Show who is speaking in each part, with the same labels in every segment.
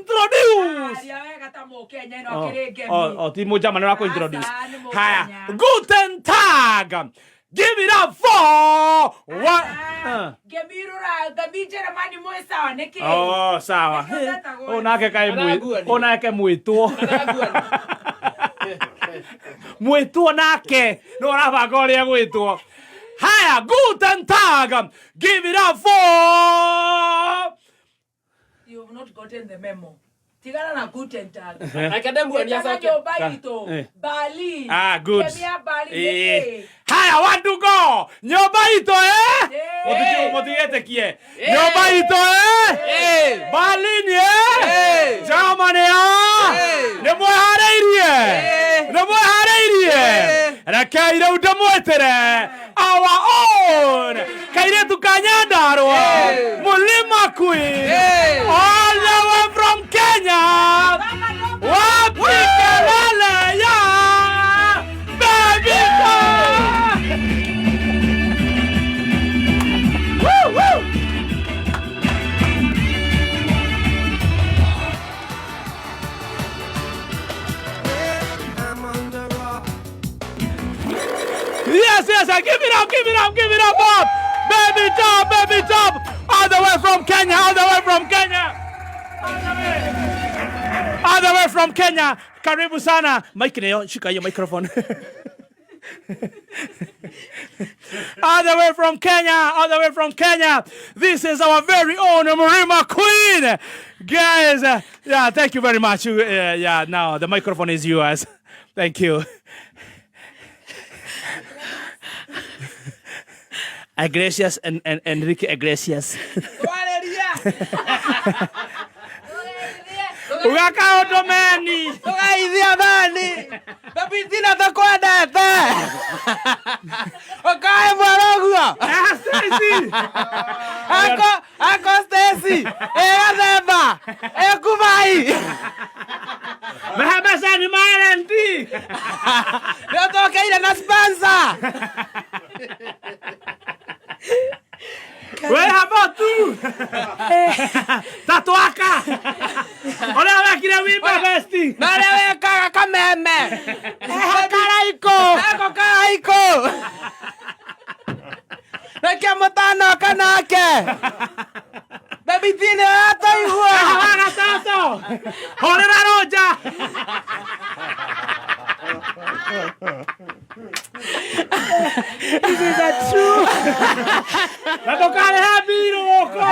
Speaker 1: Introduce.
Speaker 2: Aria wega ta Mũkenya ĩno akĩrĩ ngemi.
Speaker 1: Oh, oh, ti Mũnjamani ũrakũ introduce.
Speaker 2: Aca, nĩ Mũkenya.
Speaker 1: Haya, guten Tag. Give it up for what?
Speaker 2: Ngemi rũra ngemi Jeremani mwĩ sawa nĩkĩ?
Speaker 1: Oh, sawa.
Speaker 2: Nĩkĩo tetagwo
Speaker 1: Oh, nake kaĩ mwĩ
Speaker 3: Araguani.
Speaker 1: oh, nake mwĩtwo. Mwĩtwo nake no ũrabanga ũrĩa gwĩtwo. Haya, guten Tag. Give it up for
Speaker 2: You've not gotten the memo. Tigana na guten Tag.
Speaker 3: Reke ndĩmuonie
Speaker 2: Ĩtana
Speaker 3: acoke.
Speaker 2: nyũmba itũ.
Speaker 1: Eh.
Speaker 2: Berlin.
Speaker 1: Ah, good.
Speaker 2: Ngemi ya Berlin
Speaker 1: Eh.
Speaker 2: nĩkĩ?
Speaker 1: Haya, one to go. Nyũmba itũ eh?
Speaker 2: Eh.
Speaker 1: Mũtigetĩkie. Nyũmba itũ eh?
Speaker 3: Eh.
Speaker 1: Berlin eh?
Speaker 3: Eh.
Speaker 1: Germany ah?
Speaker 3: Eh.
Speaker 1: Nĩ mwĩharĩirie?
Speaker 3: Eh.
Speaker 1: Nĩ mwĩharĩirie?
Speaker 3: Eh.
Speaker 1: Rekei rĩu ndĩmwĩtĩre our own kairĩtu ka Nyandarũa
Speaker 3: Eh.
Speaker 1: Mulima Queen
Speaker 3: Eh.
Speaker 1: all the way from Kenya wapi kelele ya baby girl? Woo, woo. Yes, yes, I give it up, give it up, give it up, up. Baby top, baby top. All the way from Kenya, all the way from Kenya. All the way. All the way from Kenya. Karibu sana. Mike neo, shika hiyo microphone. All the way from Kenya, all the way from Kenya. This is our very own Mrima Queen. Guys, yeah, thank you very much. Yeah, now the microphone is yours. Thank you. Iglesias and Enrique Iglesias.
Speaker 3: Twarĩrie.
Speaker 1: Ugaka ũndũmeni.
Speaker 3: Tũgeithia thani. Babitina tũkwendete. Ũkae mwera ũguo.
Speaker 1: Ah, Stacy.
Speaker 3: Ako ako Stacy. Ĩ gathemba. Ĩ kubai.
Speaker 1: Mehe mbeca nĩ ma LNT.
Speaker 3: Nĩ ũtũkĩire na sponsor.
Speaker 1: Wĩ haba tu. Ta twaka. Ũrĩa wekire wimba besti.
Speaker 3: Na ũrĩa wekaga kameme.
Speaker 2: Eho karaikũ.
Speaker 3: Eko karaikũ. Nĩkĩo mũtanoka nake. Babitina ĩrataigua.
Speaker 1: Wa gatoto. Hũrĩra rũnja.
Speaker 2: This is a true.
Speaker 1: Na ndũkarĩhe mbirũ gũkũ.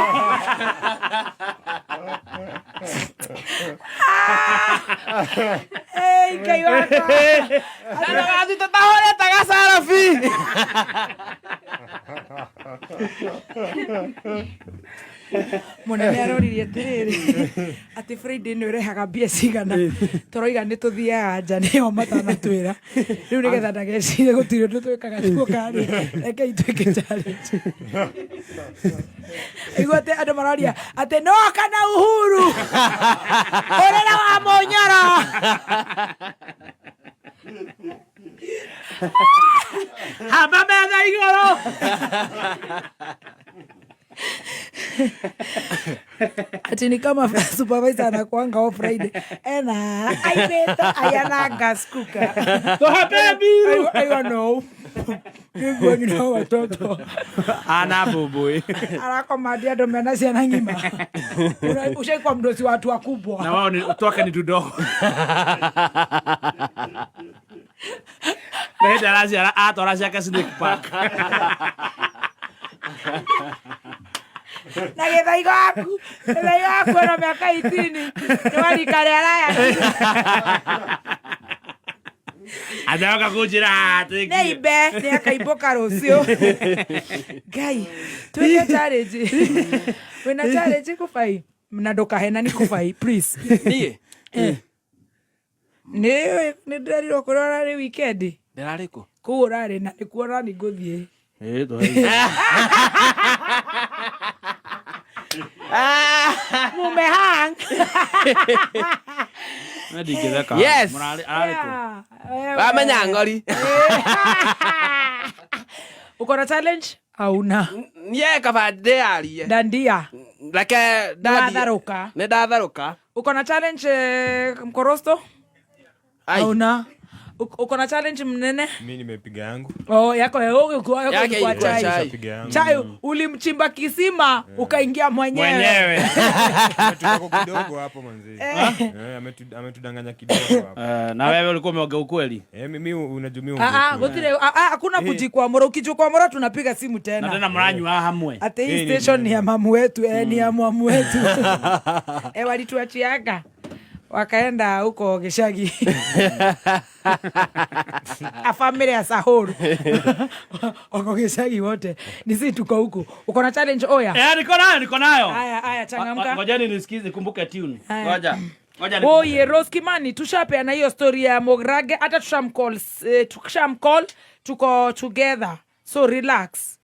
Speaker 2: Hey, Ngai wakwa.
Speaker 3: Na ndũgathiĩ tũtahũrĩte gacarabi.
Speaker 2: Mũnene aroririe atĩrĩrĩ atĩ Friday nĩ ũrehaga mbia cigana tũroiga nĩ tũthiaga nja nĩo matanatwĩra rĩu nĩgetha ndagecirie gũtirĩ ũndũ twĩkaga tuokarĩ rekei twĩke challenge igua atĩ andũ maroria atĩ no kana Uhuru ũrĩra wa mũnyoro
Speaker 1: Hamba metha igũrũ.
Speaker 2: Ati ni kama supervisor anakuanga off Friday ena aibeta ayana gas cooker
Speaker 1: Tũhambe mbirũ.
Speaker 2: I know nĩguo nyina wa watoto
Speaker 1: Ana mbũmbũĩ.
Speaker 2: Arakomandia andũ mena ciana ng'ima. Ushaikuwa mdosi wa watu wakubwa.
Speaker 1: Na wao ni twake ni tudogo. Na hĩndĩ araciara atwara ciake snake park.
Speaker 2: Na gĩthaigo waku gĩthaigo waku ena mĩaka 18 nĩ warika rĩa raya.
Speaker 1: Ajaoka kũnjĩra atĩ
Speaker 2: Nĩ imbe nĩ akaimbũka rũciũ. Ngai twĩke challenge wĩna challenge kũbai na ndũkahenani kũbai please.
Speaker 3: Niĩ.
Speaker 2: Nĩ nĩ ndĩrerirwo kũrĩa ũrarĩ weekend.
Speaker 3: Ndĩrarĩ kũ?
Speaker 2: Kũu ũrarĩ na nĩkuo ũrani ngũthiĩ. Mumehang.
Speaker 1: Ndingĩtheka.
Speaker 3: Yes.
Speaker 1: Mũrarĩ ararĩ kũ?
Speaker 2: Yeah.
Speaker 3: Wamenya ng'ori.
Speaker 2: Uko na challenge? Hauna.
Speaker 3: Niĩ kaba ndĩyarie.
Speaker 2: Dandia.
Speaker 3: Reke ndandie.
Speaker 2: Nĩwatharũka.
Speaker 3: Nĩ ndatharũka.
Speaker 2: Uko na challenge, mkorosto?
Speaker 3: Ai.
Speaker 2: Hauna? Uko na challenge, mnene?
Speaker 4: Mi nimepiga yangu.
Speaker 2: Oh, yako yako
Speaker 3: Yake
Speaker 2: ilikuwa
Speaker 3: ilikuwa
Speaker 2: chai.
Speaker 3: chai.
Speaker 4: Piga yangu.
Speaker 2: Chai ulimchimba kisima, ukaingia mwenyewe.
Speaker 1: Mwenyewe.
Speaker 4: Ametutako kidogo hapo manzi. Eh, ametudanganya kidogo hapo.
Speaker 1: Eh, na wewe ulikuwa umeoga ukweli.
Speaker 4: Eh, mimi unajua mimi
Speaker 2: Ah, ah, ah, ah, hakuna kujikwamora. Ukijikwamora tunapiga simu
Speaker 1: Na
Speaker 2: tena.
Speaker 1: tena mranywa hamwe.
Speaker 2: Ate hii
Speaker 4: Hii ni
Speaker 2: station ni ya mamu wetu, ni ya mwamu wetu. Walituachiaga wakaenda huko Gicagi, a family ya Sahuru wako Gicagi wote, ni sisi tuko huku. Uko na challenge, oya?
Speaker 1: Eh, niko nayo, niko nayo.
Speaker 2: Haya, haya, changamka.
Speaker 1: Ngojeni nisikize, kumbuke tune.
Speaker 2: Haya.
Speaker 1: Ngoja. Ngoja nikumbuke.
Speaker 2: Oye, Rose Kimani, tushapeana hiyo story ya Mograge, hata tushamcall, tuko together, so relax.